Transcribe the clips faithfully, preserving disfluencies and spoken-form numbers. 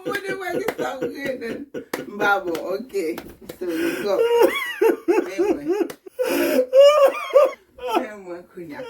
Mwen te wè ki sa w rele. M pa bon, ok. So, you go. Men mwen. Men mwen kounye a.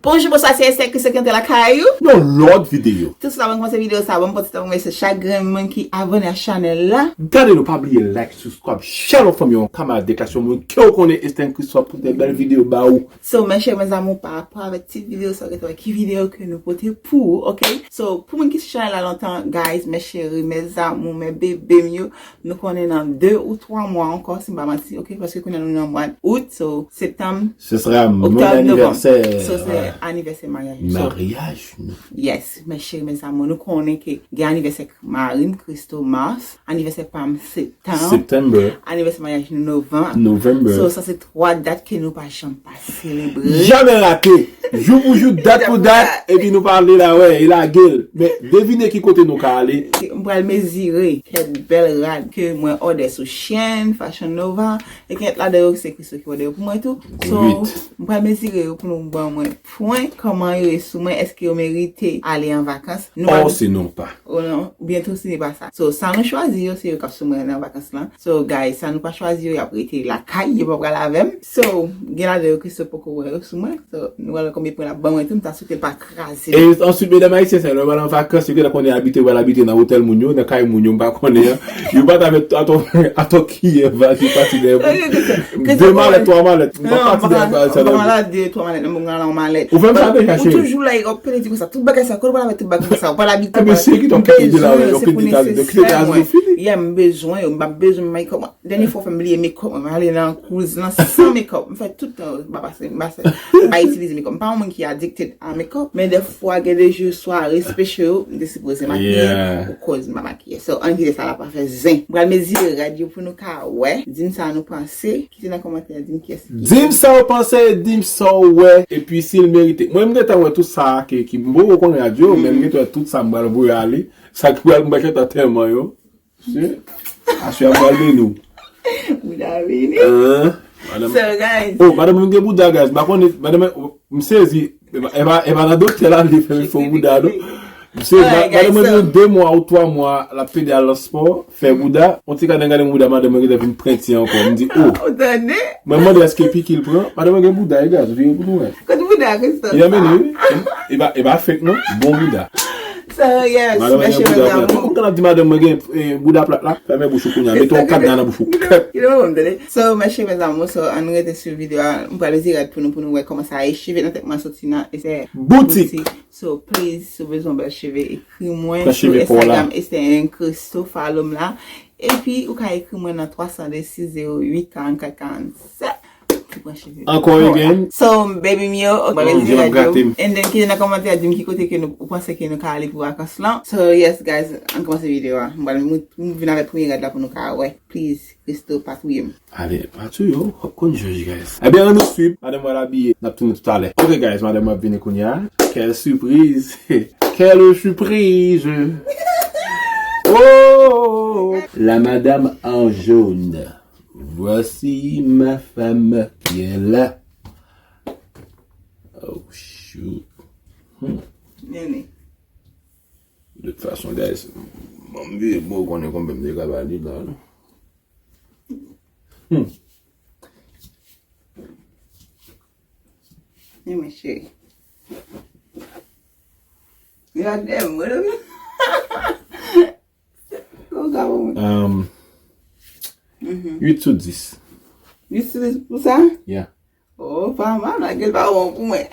Bonjou, bonswa, se Esther Christo ki antre lakay ou. Nan lòt videyo. Tout sa, ban m kòmanse videyo sa, ban m pòte tanpri remèsye chak grenn moun ki abòne a chanèl la. Gade nou, pa bliye like, subscribe, share lòt fanmi, yon kamarad, deklarasyon moun ke w konnen Esther Christo ap pote bèl videyo ba ou. So, mes chers, mes amours, pa rapò avèk tit videyo sa, ou gentan wè ki videyo ke nou pote pou ou, ok? So, pou moun ki sou chanèl la lontan, guys, mes chéris, mes amours, mes bébés m yo, nou konnen nan de ou twa mwa ankò, si m pa manti, ok? Paske kounye a nou nan mwa out, so, septanm, oktòb, novanm. Ce sera mon anniversaire. So, se anivèsè maryaj nou. So, maryaj nou. Yes, mes chéris, mes amours, nou konnen ke gen anivèsè mari m, Christo, mas, anivèsè pa m, septanm. September. Anivèsè maryaj nou, novanm. November. So, sa se twa dat ke nou pa janm pa selebre. Jamè rate. Jou pou jou, dat pou dat, epi nou pa ale la, wè, e lage l. Men, devine ki kote nou ka ale. M pral mezire kèk bèl rad ke mwen òdè sou Shein, Fashion Nova, e gen ladan yo se Christo ki òdè yo pou mwen tou. So, m pral mezire yo pou nou ban mwen pwen, kòman yo ye sou mwen, èske yo merite ale an vakans. Nou pral... Oh, se non pa. Oh non, oubyen tou, se pa sa. So, sa nou chwazi yo, se yo k ap sou mwen nan vakans lan. So, guys, sa nou pa chwazi yo, y ap rete lakay, yo pa pral avè m. So, gen ladan yo Christo poko wè yo sou mwen. So, nou wè konbyen pwen l ap ban mwen tou, m ta swete l pa kraze. E answit, medam ayisyen sa yo, lè yo pral an vakans, yo gentan konnen abite, yo pral abite nan otèl moun yo, nan kay moun yo, m pa konnen an. Yo pa t avè atò, atò kiyè va, yo pati dèyè. De malèt, twa malèt. M pa pati dèyè sa. Non, m pa malèt, de, twa malèt, non, m pral an malèt. Ou fè m sa deja, cheri. Ou toujou la, w ap pale di konsa, tout bagay sa, kote w pral avè tout bagay sa, w pral abite. Ebyen, se ki t ap kite la, yo kite Etazini, yo kite Etazini, fini. Yeah, m bezwen yo, m pa bezwen make-up. Dènye fwa w fè m bliye make-up mwen, m ale nan cruise lan san make-up. M fè tout tan, m pa pase, m pa se, m pa itilize make-up. M pa yon moun ki addicted a make-up, men dèfwa gen de jou swa respè cheve w, m te sipoze makiye, pou koz m pa makiye. So, ann kite sa la pa fè zen. M pral mezire rad yo pou nou ka wè. Di m sa nou panse. Kite nan kòmantè a, di m kiyès ki. Di m sa w panse, di m sa w wè, epi si l merite. Mwen, m gentan wè tout sa ke, ki, m poko konn rad yo, men m gentan wè tout sa m pral voye ale. Sa ki pral, m pral chante antèman yo. Se, aswè a pral de nou. Bouda vini. Hein? Madanm. So, guys. Oh, madanm mwen gen bouda, guys. M pa konnen, madanm mwen, m sezi. E pa, e pa, e pa nan doktè la li fè m fè bouda, non. M sezi, madanm mwen gen de mwa ou twa mwa, l ap pede al nan spò, fè bouda. On ti gade, gade bouda, madanm mwen gentan vin prenti ankò. M di, oh. Ou tande? Mwen mande èske piki l pran. Madanm mwen gen bouda, e guys, vire pou nou wè. Kote bouda, Christo? Li anmennen, wi. E pa, e pa fake, non. Bon bouda. So, yes, mes chers, mes amours. Ou konn ap di madanm mwen gen, eh, bouda plat la? Fèmen bouch ou kounye a. Mete yon kadna nan bouch ou. Kèt. Ki lè mwen tande. So, mes chers, mes amours, so, ann rete sou videyo a. M pral mezire rad pou nou, pou nou wè kòman sa ye. Cheve nan tèt mwen soti nan, e se boutik. So, please, si w bezwen bèl cheve, ekri mwen sou Instagram, Esther Christo, follow m la. Epi, ou ka ekri mwen nan twa san de, sis zewo uit, karannkat, karannsèt. Ankò again. So, baby m yo, ok, mwen vin di rad yo. And then, kite nan kòmantè a, di m ki kote ke nou, ou panse ke nou ka ale pou vakans lan. So, yes, guys, ann kòmanse videyo a. M pral, m, m vin avèk premye rad la pou nou ka wè. Please, Christo, pa touye m. Ale, pa touye w, w ap konn jòj, guys. Ebyen, ann nou swiv. Madanm mwen al abiye. N ap tounen toutalè. Ok, guys, madanm mwen ap vini kounye a. Quelle surprise! Quelle surprise! Oh! La madame en jaune. Voici ma femme qui est là. Oh, shoot. Hmm. Nene. De toute façon, guys, bon, m vire bon, ou konnen konbyen m te ka ba li la, non? Hmm. Nene, cheri. Gade m, mwen. Ou ka bon. Um, uit sou dis. Uit sou dis pou sa? Yeah. Oh, pa mal, malgre l pa bon pou mwen.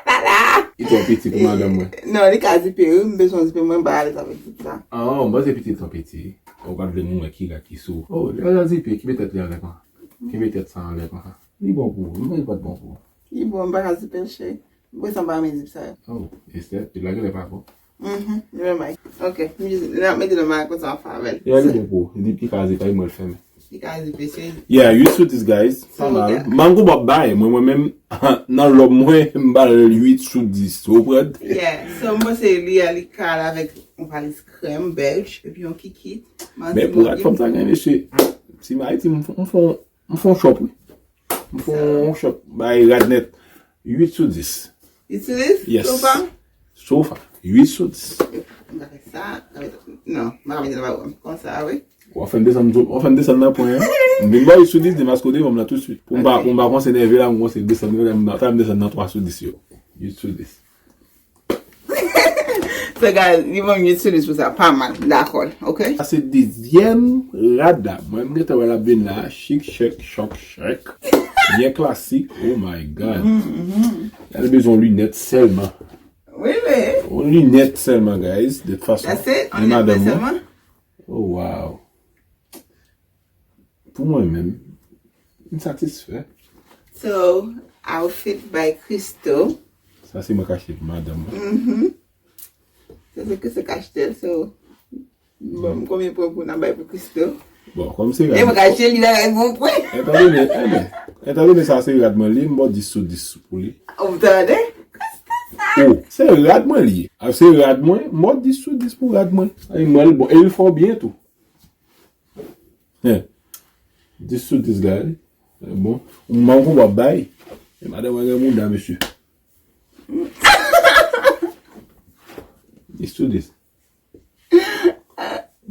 Tata! Li twò piti pou madanm mwen. Non, li ka zipe, wi, m bezwen zipe, mwen pa alèz avèk zip sa. Ah, mwen se piti twò piti. Ou pa vle nou wè ki rad ki sou. Oh, li pa zipe, kenbe tèt li anlè konsa. Kenbe tèt sa anlè konsa. Li bon pou ou, li pa t bon pou ou. Li bon, m pa ka zipe l, cheri. Mwen sanble pa renmen zip sa yo. Oh, Esther, zip la genlè pa bon. Mhm, li menm bay. Ok, m jis, lè m ap mete nan bagay konsa, m ap fè avè l. E a li bon pou ou. Li pi ka zipe, mwen l fèmen. Li ka zipe, se... Yeah, uit sou dis, guys. Pa mal. Mango m ap bay, mwen, mwen menm, nan lòm mwen, m ba l uit sou dis. Ou konprann? Yeah, so m panse li a, li ka al avèk yon valiz krèm, bèj, epi yon kikit. Men pou rad fanm sa gen, mesye, si m Ayiti, m fon, m fon, m fon chòp, wi. M fè yon chòp, bay rad nèt. Uit sou dis. It's this? Yes. So far? So far, uit sou dis. M ka fè sa. M ka fè, non, m pa ka mete nan bagay. Konsa, wi. W ap fè m desann, w ap fè m desann nan pwen an. M vin ba w uit sou dis, demaske w devan m nan tousuit. Pou m pa, pou m pa kòmanse nève la, m kòmanse desann, m desann nan twa sou dis yo. Uit sou dis. So, guys, li ban m uit sou dis pou sa. Pa mal. Dakò. Ok? Sa se dezyèm rad la. Mwen, m gentan wè l ap vin la. Chik, chèk, chòk, chèk. Byen klasik. Oh my God. L bezwen yon linèt sèlman. Wi, wi. Yon linèt sèlman, guys. De tout fason. That's it? Men Yon linèt madanm mwen. Sèlman? Oh, wow. Pou mwen menm, m satisfè. So, outfit by Christo. Sa se mwen k achte pou madanm mwen. Sa se Christo k achte l, so. Bon, konbyen pwen pou n ap bay pou Christo? Bon, kòm se E mwen rad. Ka achte li bagay bon pwen. Etandone, enben, etandone sa se rad mwen li, m ba w dis sou dis pou li. Ou tande? Oh, se rad mwen li. Ah, se rad mwen, m ba w dis sou dis pou rad mwen. Ay, mwen l bon. E l fò byen tou. Hein. Dis sou dis, guys. Bon. Ou manman w ap bay. E madanm mwen gen mouda, mesye. Dis sou dis.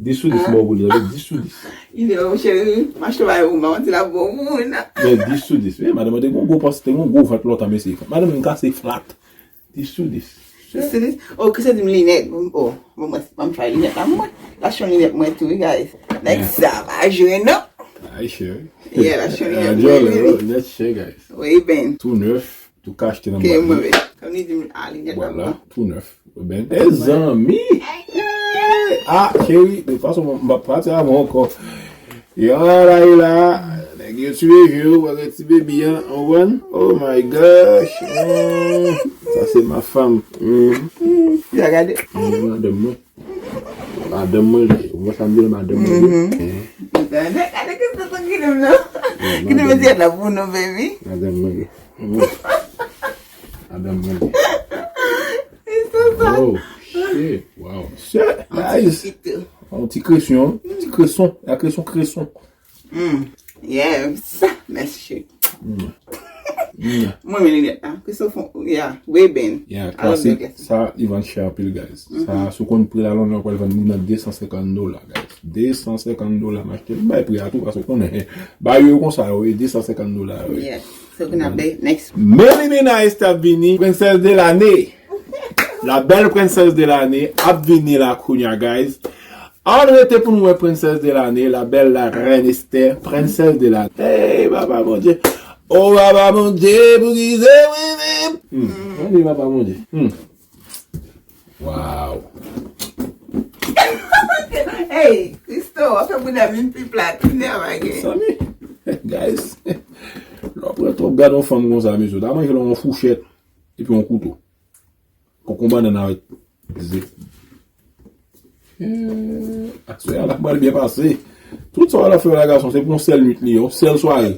Dis sou dis, mwen pou li, dis sou dis. Li di, "Oh, cheri, m achte bagay pou mwen, ti la bon moun." Men dis sou dis. Men madanm mwen te gon gwo pòs, te gon gwo vant lontan, mesye. Madanm mwen kase flat. Dis sou dis. Dis sou dis. Oh, Christo di m linèt. Oh, bon, mwen, mwen fè linèt la, mwen. L achte yon linèt mwen tou, wi, guys. Nèg sa pa jwe, non. Ay, cheri. Yeah, l achte yon linèt Adjòl, mwen, wi. Linèt chè, guys. Wi, ben. Tou nèf, tou ka achte nan Ok, bòt mwen li. ven. Kòm li di m, ah, linèt la Voilà, bon. Tou nèf. Ben, mezanmi. Ah, cheri, de tout fason, m ap pati avè w ankò. Yon bagay la, nèg yo tiye je w, wè ti bebi an, on one. Oh my gosh. Mm. Sa se ma femme. Mm. Ya gade. Mm, madanm mwen. Madanm mwen li. Ou wè sa m di l, madanm mwen li. Gade, gade ki se sa ki lèm nan. Ki te mete la pou nou, baby. Madanm mwen li. Mm. Madanm mwen li. It's so fun. Oh, shit. Wow. Shit. Nice. Chito. Yon ti kresyon. Ti kresyon. La kresyon, kresyon. Mm. Yes. Mèsi, cheri. Mwen, men linèt la. Christo fon, yeah. Wi, ben. Yeah, I love the klasik. glasses. Sa, li vann chè anpil, guys. Sa, si w konn pri la, lòt lè, w pral vann li nan de san senkant dola, guys. De san senkant dola, m achte l, m bay pri a tou, paske w konnen, ba yo konsa, yo, e de san senkant dola, yo. Yeah. So, we gonna be next. Melly Nice ap vini, Princess de l'année. La belle princesse de l'année ap vini la kounye a, guys. Ann rete pou nou wè Princess de l'année, la belle la reine Esther, Princess de l'année. Hey, papa Bondye. Oh, papa Bondye, pou ki se mwen menm? Hmm. Ann li, papa Bondye. Hmm. Wow. Hey, Christo, w ap fè bouda vin pi plat. Nèv a gen. Sami, guys, lè w pran twòp gade yon fanm konsa, mesye, w ta manje l yon fouchèt epi yon kouto. Kòk yon bannann avèk ze. Eh, aswè a la pral byen pase. Tout sa w al ap fè la, gason, se pou yon sèl nwit li, yon sèl sware.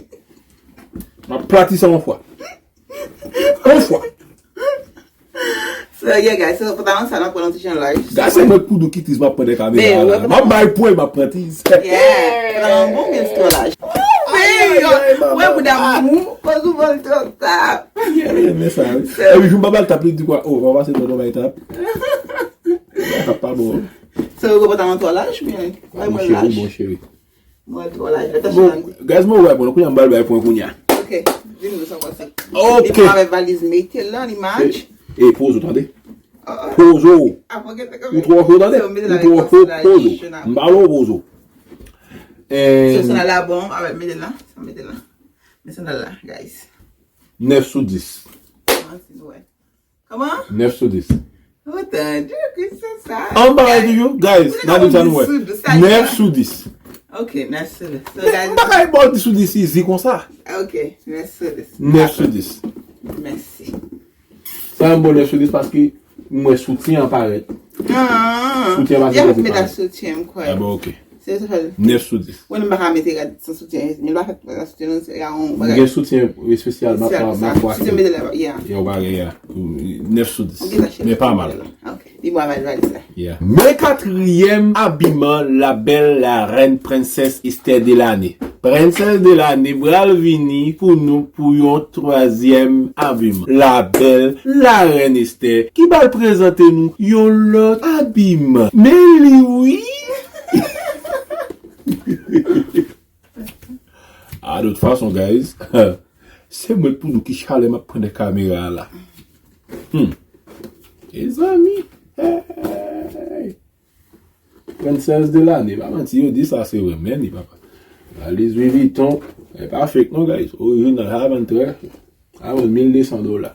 M ap plati sa yon fwa. Yon fwa. So, yeah, guys, so, pantalon sa, n ap pran yon ti jan laj. Gade, se mwen k pou dou ki tris, m ap pran de kamera la. M ap bay pwen, m ap pran tris. Yeah, pantalon bon, men twò laj. Wè, bouda mou, koz ou ban l twò tap. Yeah, men sa, wi. Epi, jou m pa ba l tap, li di kwa, oh, pa pase twò bay tap. Tap pa bon. So, ou pantalon twò laj, men, Bon cheri, bon cheri. Mwen twò laj. Rete Bon, chita. Guys, mwen wè, bon, kounye a m ba l bay pwen kounye a. Ok, di nou sa w panse. Li pran avèk valiz, mete l la, li match. E pozo, tande. Pozo. Ou twò cho, tande. Ou twò cho, pozo. M ba l pozo. So, sandal la bon, avèk mete l la. Sa mete l la. Men sandal la, guys. Nèf sou dis. Kòman? Kòman? Nèf sou dis. Ou tande, Christo sa. An bagay toujou, guys, n a di sa nou wè. Nèf sou dis. Ok, nèf sou dis. So, guys, m pa ka ba w dis sou dis izi konsa. Ok, nèf sou dis. Nèf sou dis. Mèsi. Sa yon bon nèf sou dis paske m wè soutyen an parèt. Soutyen an parèt. Mete soutyen, m kwè. Ah bon, ok. Se sa fè. Nèf sou dis. Mwen, m pa ka mete rad san soutyen. Men pa fèt san soutyen, non, se yon bagay. Gen soutyen espesyal, m ap, m ap achte. Soutyen mete la, yeah. Yo bagay, yeah. Nèf sou dis. Men pa mal. Ok. Li bon avèk valiz la. Yeah. Men katriyèm abiman la belle la reine princesse Esther de l'année. Prensès de lane pral vini pou nou pou yon twazyèm abiman. La belle, la reine Esther, ki pral prezante nou yon lòt abiman. Men li wi! Ah, de toute façon, guys, se mwen pou nou ki chalè m ap pran de kamera la. Hmm. Mezanmi. Hey. Prensès de lane, pa manti, yo di sa se vre, men li papa. Valiz Louis Vuitton, e pa fake non, guys. Orijinal, sa vann trè, sa vann mil de san dola.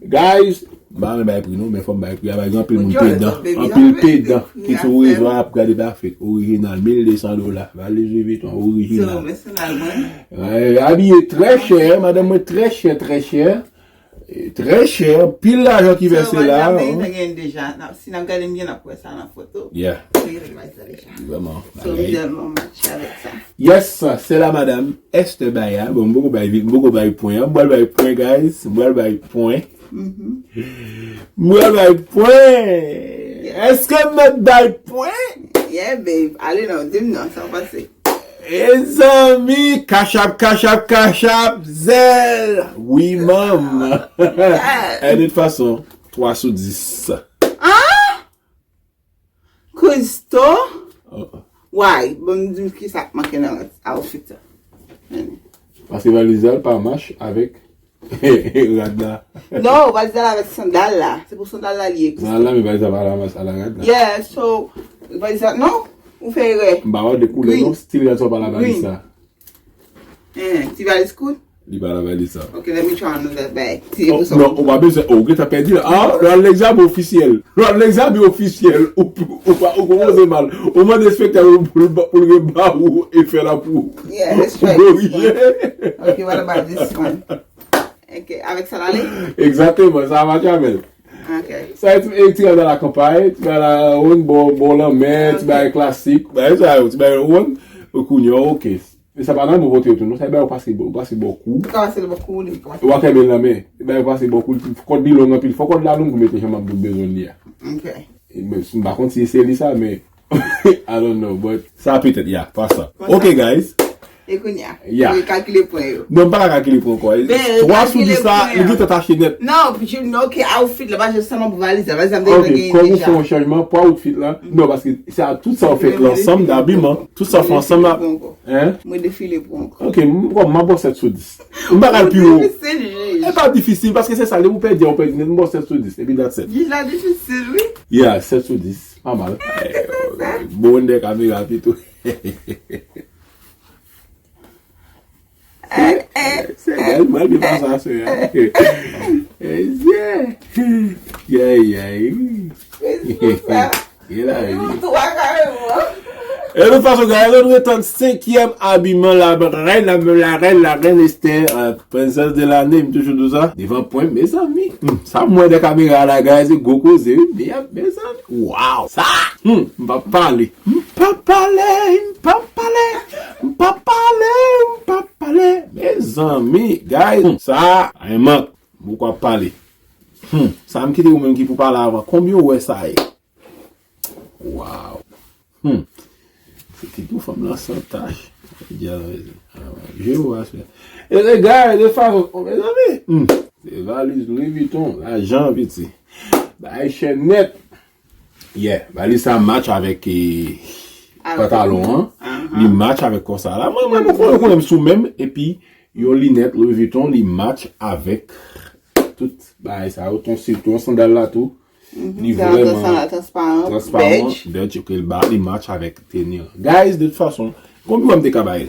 Guys, m pa renmen bay pri non, men fò m bay pri a, bay gen anpil moun pedan, anpil pedan ki sou rezo a ap gade pa fake, orijinal, mil de san dola. Valiz Louis Vuitton, orijinal. Abiye trè chè, madanm mwen trè chè, trè chè. E, trè chè, anpil lajan ki vèse la. Sa gen deja. Si n ap gade m byen, n ap wè sa nan foto. Yeah. Vrèman. So, m tèlman match avèk sa. Yes, se la madam Esther Baya. Bon, m poko bay, m poko bay pwen an. M pral bay pwen, guys. M pral bay pwen. M pral bay pwen. Èske m mèt bay pwen? Yeah, babe. Ale non, di m non, sa w panse? Mezanmi, kachap, kachap, kachap, zèl. Wi, manm. E de tout fason, twa sou dis. An? Christo? Why? Bon, di m ki sa k manke nan outfit sa. Paske valiz la pa match avèk rad la. Non, valiz la avèk sandal la. Se pou sandal la li ye. Sandal la, men valiz la pa la match a la rad la. Yeah, so, valiz la, non? Ou fè erè. M pa wè de koulè non, stil rad sa pa la valiz sa. Eh, ti valiz kout? Li pa la valiz sa. Ok, let me try another bag. Ti pou sa. Non, ou pa bezwen, ou gentan pèdi la. Ah, lò l egzamen ofisyèl. Lò l egzamen ofisyèl. Ou, ou pa, ou kòmanse mal. Ou mande enspektè pou l ba, pou l reba ou e fè la pou ou. Yeah, let's try this one. Ok, what about this one? Ok, avèk sa l ale? Egzakteman, sa a match avè l. Ok. Sa e ti, e ti rad a la kanpay, ti bagay la wonn bò, bò lanmè, ti bagay klasik. Bagay sa yo, ti bagay wonn. Kounye a, ok. E sa pa nan bon kote yo tou, non. Sa e bagay yo pase bò, pase bò kou. Ou ka pase l bò kou, li ka pase. Ou pa kenbe l nan men. E bagay yo pase bò kou, kòd li long anpil. Fò kòd la long pou mete jan m ap bezwen li a. Ok. E men, m pa konn si se li sa, men I don't know, but sa petèt, ya, pa sa. Ok, guys. E kounye a, ya, ou kalkile pwen yo. Non, m pa ka kalkile pwen ankò. Twa sou dis la, li gentan tache nèt. Non, pitit, non, ok, outfit la, pa jis sèlman pou valiz la. Valiz la, m te gentan genyen deja. Ok, kòm ou fè yon chanjman pou outfit la. Non, paske se a tout sa w fè ansanm, dabiman, tout sa w fè ansanm la. Hein? Mwen defile pou ankò. Ok, m, m, m ap ba w sèt sou dis. M pa ka al pi wo. E pa difisil, paske se sa, lè ou pèdi, ou pèdi nèt, m ba w sèt sou dis, epi that's it. Jij la difisil, wi. Yeah, sèt sou dis, pa mal. Bon, de kamera pito. Se bèl, mwen, li pa sa, se. Yeah. Yeah, yeah, wi. Gen la, wi. Nou twa kareman. E de tout fason, guys, nou gentan tann senkyèm abiman la rèn, la, la rèn, la rèn Esther, euh, Princesse de l'année, m toujou di sa. Devan pwen, mezanmi. Hmm, sa m wè de kamera la, guys, se gwo koze, wi. Mezanmi. Wow, sa. Hmm, m pa pale. M pa pale, m pa pale. M pa pale, m pa pale. Mezanmi, guys, hmm, sa, ay mank. Bokou ap pale. Hmm, sa m kite ou menm ki pou pale avan. Konbyen ou wè sa ye? Wow. Hmm. Se ki tou fanm lan san tach. Jewova, se. E le gars, de fason, oh, mezanmi. Hmm. Se valiz Louis Vuitton, lajan, piti. Bay chè nèt. Yeah, valiz sa match avèk, eh, pantalon an. Li match avèk kò sa la. Mwen, mwen, mwen konnen, konnen m sou menm. Epi, yon linèt Louis Vuitton, li match avèk tout bagay sa yo. Ton, sitou yon sandal la tou. Li vrèman transparan, bèj, ke l ba, li match avèk teni an. Guys, de tout fason, konbyen m te ka ba l?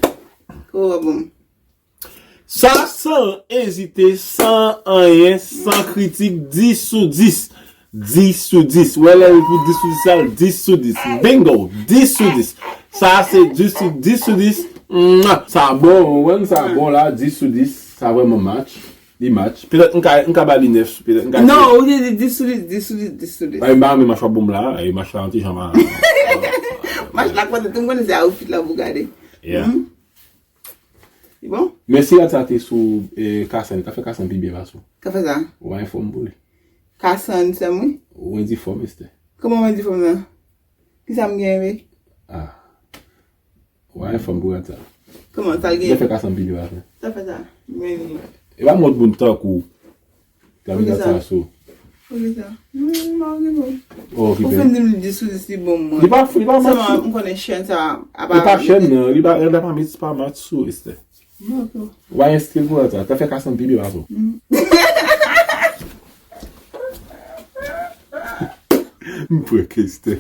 Sa, san ezite, san anyen, san kritik, dis sou dis. Dis sou dis. Ou wè lè l pou dis sou dis la, dis sou dis. Bingo! Dis sou dis. Sa se dis sou, dis sou dis. Mwa! Sa bon, ou wè, sa bon la, dis sou dis. Sa vrèman match. Li match. Petèt m ka, m ka ba li nèf, petèt m ka. Non, ou te di dis sou dis, dis sou dis, dis sou dis. Bay m ba men match wap bon la, e match la yon ti jan ma. Match la kontan, tout moun konnen se outfit la pou gade. Yeah. Li bon? Men si rad sa te sou, eh, Kasan, li ta fè Kasan pi byen pase w. Ka fè sa? Ou pa enfòm pou li. Kasan, sè m, wi. Ou endifòm, Esther. Kòman m endifòm nan? Kisa m gen, wi? Ah. Ou pa gen fanm pou rad sa. Kòman sa l gen? Lè fè kasanm pipi pa fè. Sa fè sa. Men li. E pa mòd moun tankou. Gade rad sa sou. Poukisa? Hmm, m pa okipe w. Oh, okipe. Ou fin di m dis sou dis li bon mwen. Li pa, li pa match. Sèlman m konnen chèn sa a pa. Li pa chèn nan, li pa, li pa match, pa match sou Esther. Dakò. Ou pa gen stil pou rad sa. Ka fè kasanm pipi pa sou. Hmm. M prank Esther.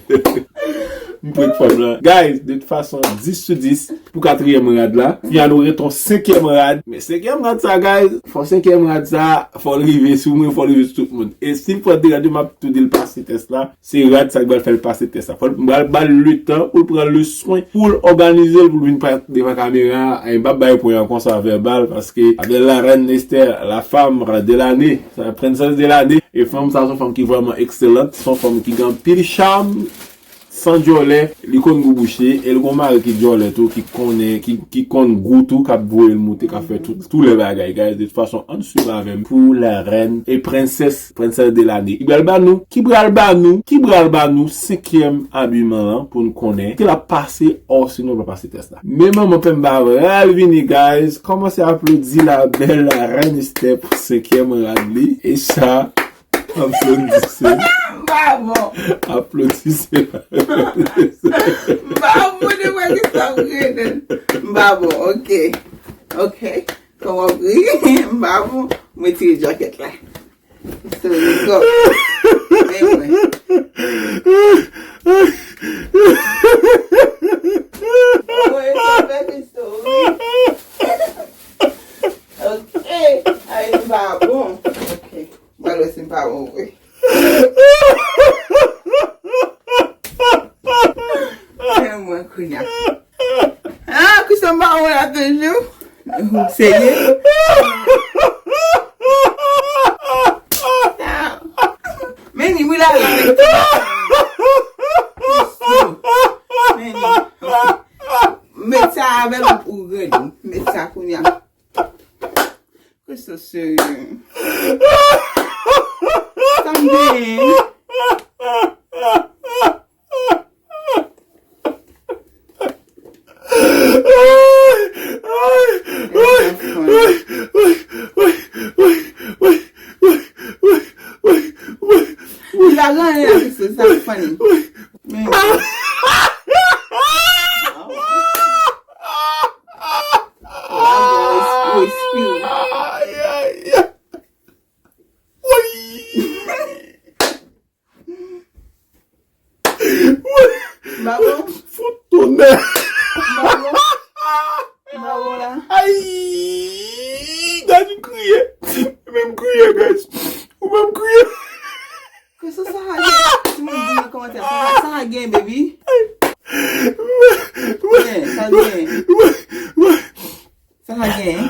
M prank fanm lan. Guys, de tout fason, dis sou dis pou katriyèm rad la. Fini a nou ret yon senkyèm rad. Men senkyèm rad sa, guys, fò senkyèm rad sa, fò l rive sou mwen, fò l rive sou tout moun. E si l pran de rad yo, m ap tou di l pase tès la. Se rad sa k pral fè l pase tès la. Fò l, m pral ba l letan pou l pran le swen, pou l òganize l, pou l vin pa devan kamera. E m p ap bay pwen an konsa vèbal, paske avè la reine Esther, la femme de l'année, sa, princesse de l'année. E fanm sa, se yon fanm ki vrèman excellente, se yon fanm ki gen anpil cham, san djòlè, li konn gou bouche, e li gon mari ki djòlè tou, ki konnen, ki, ki konn gou tou, k ap voye l moute, k ap fè tout, tout lè bagay, guys. De tout fason, ann swiv avè m pou la reine e princesse, princesse de l'année. Ki pral ba nou, ki pral ba nou, ki pral ba nou senkyèm abiman lan pou n konnen si l ap pase, osinon l pa pase tès la. Men manman pè m pa pral vini, guys. Kòmanse aplodi la belle reine Esther pou senkyèm rad li. E sa, aplodise. M pa bon. Aplodise. M pa bon de mwen ki sa m rele. M pa bon, ok. Ok. Kòman w ap ri? M pa bon. M retire djakèt la. So, wake up. Men mwen. Mwen sa fè Christo ri. Ok. Ay, m pa bon. Ok. M pral wè si m pa bon vre. Men mwen kounye a. Ah, Christo m pa bon la toujou. Ou serye? Men ni wi la la. Men ni. Met sa avè m ou rèd. Met sa kounye a. Christo serye. Sa m genyen? Li pa gen anyen la, se sa k funny. Men. Babo. Fout tonè. Babo. Babo la. Ay! Guys, m kriye. Men m kriye, guys. Ou pa m kriye. Ke sa sa gen? Ti moun di nan kòmantè. Sa sa gen, baby? Men, sa gen. Sa ka gen, hein?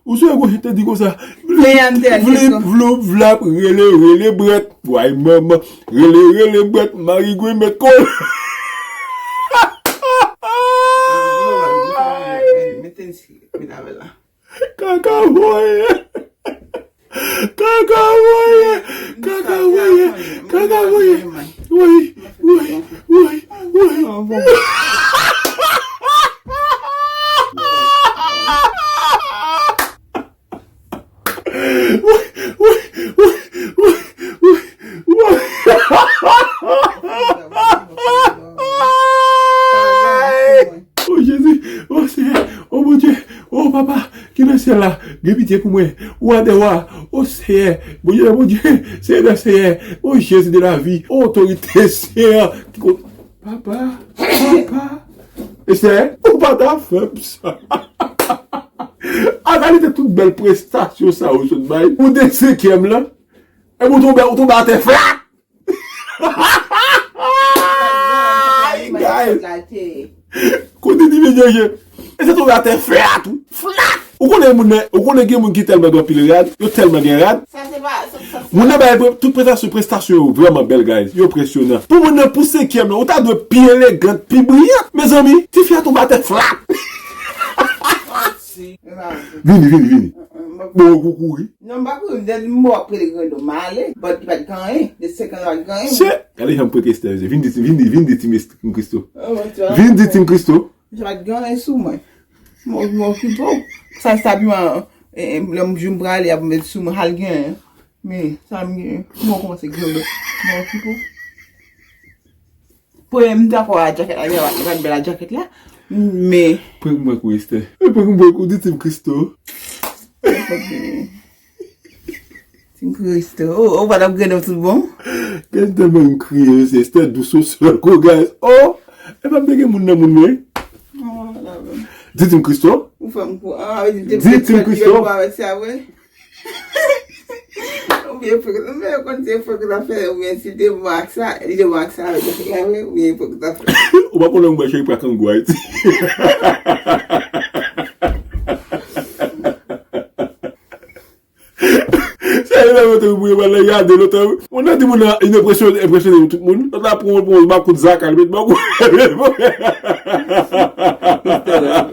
Ou sou gwo te di konsa. Vlip, vlip, vlop, vlap, rele, rele, brèt. Way manman, rele, rele, brèt, mari gwe mèt kò l. Mete n si, mete avè l la. Kaka voye. Kaka voye! Kaka voye! Kaka voye! Woy! Woy! Woy! Woy! Woy! Woy! Woy! Woy! Woy! Woy! O Jezi, o Senyè, o Bondye, o Papa ki nan syèl la, gen pitye pou mwen. Wa dè wa, o Senyè, Bondye dè Bondye, Senyè dè Senyè, o Jezi de lavi, o otorite Senyè ki kon-, Papa, Papa, e Senyè, ou pa ta fè m sa. An kalite tout bèl prestasyon sa ou sot bay, ou de senkyèm lan, epi ou tonbe, ou tonbe atè flat. Ay, guys. Kote di menm yo ye? E se tonbe atè flat, wi. Flat. Ou konnen moun nan, ou konnen gen moun ki tèlman gen anpil rad, yo tèlman gen rad. Sa se pa, sa, sa, sa. Moun nan bay pre-, tout prestasyon, prestasyon yo vrèman bèl, guys. Yo enpresyonan. Pou moun nan, pou senkyèm nan, ou ta dwe pi elegant, pi briyant. Mezanmi, tifi a tonbe atè flat. Vini, vini, vini. Bon, ou kouri. Non, m pa kouri, m te di m ap rele grandon, m ale. But li pa t gen anyen. De senk an, li pa t gen anyen. Chè, gade jan m prank Esther, vin di, vin di, vin di Team Est-, Team Christo. Oh, tu vois. Vin di Team Christo. Sa pa t gen anyen sou mwen. Mwen, mwen okipe w. Sa, sa byen, eh, eh, lè m di m prale, ap met sou mwen, al gen. Men, sa m gen. Mwen kòmanse gen lòt. Mwen okipe w. Premye m ta fè a djakèt la, gen yon bèl a djakèt la. Men. Prank mwen kou Esther. E prank mwen kou, di Team Christo. Team Christo. Oh, oh, ou pa t ap grade tout bon? Gade tèlman m kriye, se Esther dous sou sèl kou, guys. Oh, e pa m te gen moun nan moun mwen. Oh, la bon. Di Team Christo. Ou fè m kou. Ah, di Team Christo. Ou byen fè, men yo konn se fòk la fè, oubyen si te bon ak sa, li te bon ak sa, avèk la vre, oubyen fòk la fè. Ou pa konnen mwen cheri pa kangou Ayiti. Se li la mwen te bouye mwen la gade lòt an. Mwen nan di moun nan impresyon, impresyone tout moun. Lòt la pran pran makout zaka, li met makout.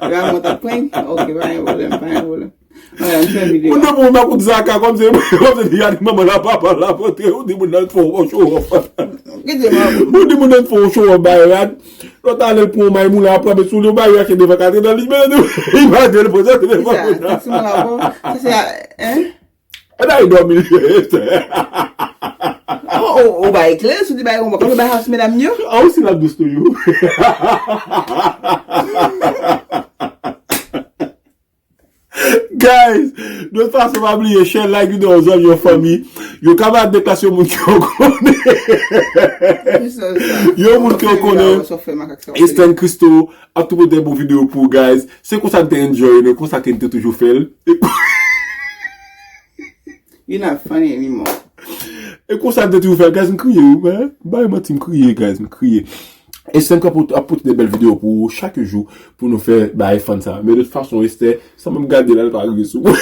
Ramon ta prank? Ok, pa gen pwoblèm, pa gen pwoblèm. Mwen nan pran makout zaka kòmsi, kòmsi li gade manman la, papa la, pote ou di moun nan fò show off. Ou di moun nan fò show off bay rad. Lòt alè l pran may moun la, pran met sou li, bay achte devan katre nan li, men li pa de l poze devan moun la. Sa se moun la bon. Sa se, hein? E bay dòmi. Oh, oh, oh, bay kle, sou di bay konpa, konpa bay house medam yo. Ah, ou si la dous tou yo. Guys, de tout fason pa bliye share, like videyo, zanmi yo, fanmi. Yo kamarad de klas, yo moun ke w konnen. Yo moun ke w konnen. Esther Christo ap tou pote bon videyo pou ou, guys. Se konsa n te enjoy, nou konsa ke n te toujou fè l. You're not funny anymore. E konsa n te toujou fè l, guys, m kriye, wi, men. M pa manti, m kriye, guys, m kriye. E se m k ap pot-, ap pote de bèl videyo pou ou chak jou pou nou fè bay fan sa. Men de tout fason, Esther, sa mwen gade la, l pa rive sou mwen.